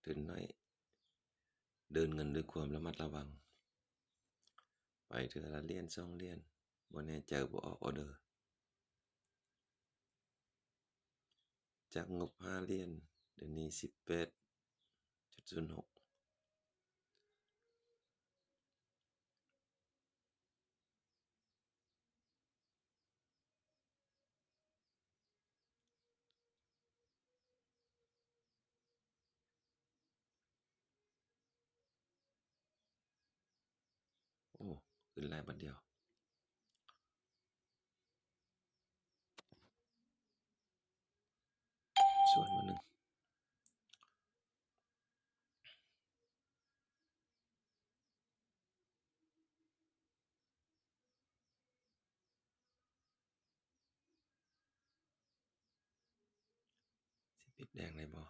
ທຶນໜ້ອຍ ເດີນເງິນດ້ວຍຄວາມລະມັດລະວັງ ໄປເທື່ອລະຫຼຽນສອງຫຼຽນ ບໍ່ແນ່ໃຈບໍ່ອອກອໍເດີ. ຈາກງົບຫ້າຫຼຽນ ດຽວນີ້ສິບແປດຈຸດສູນຫົກ. ໂອ້ ຂຶ້ນຫຼາຍບາດດຽວ ສ່ວນມາໜຶ່ງ. ຊິປິດແດງໄດ້ບໍ່?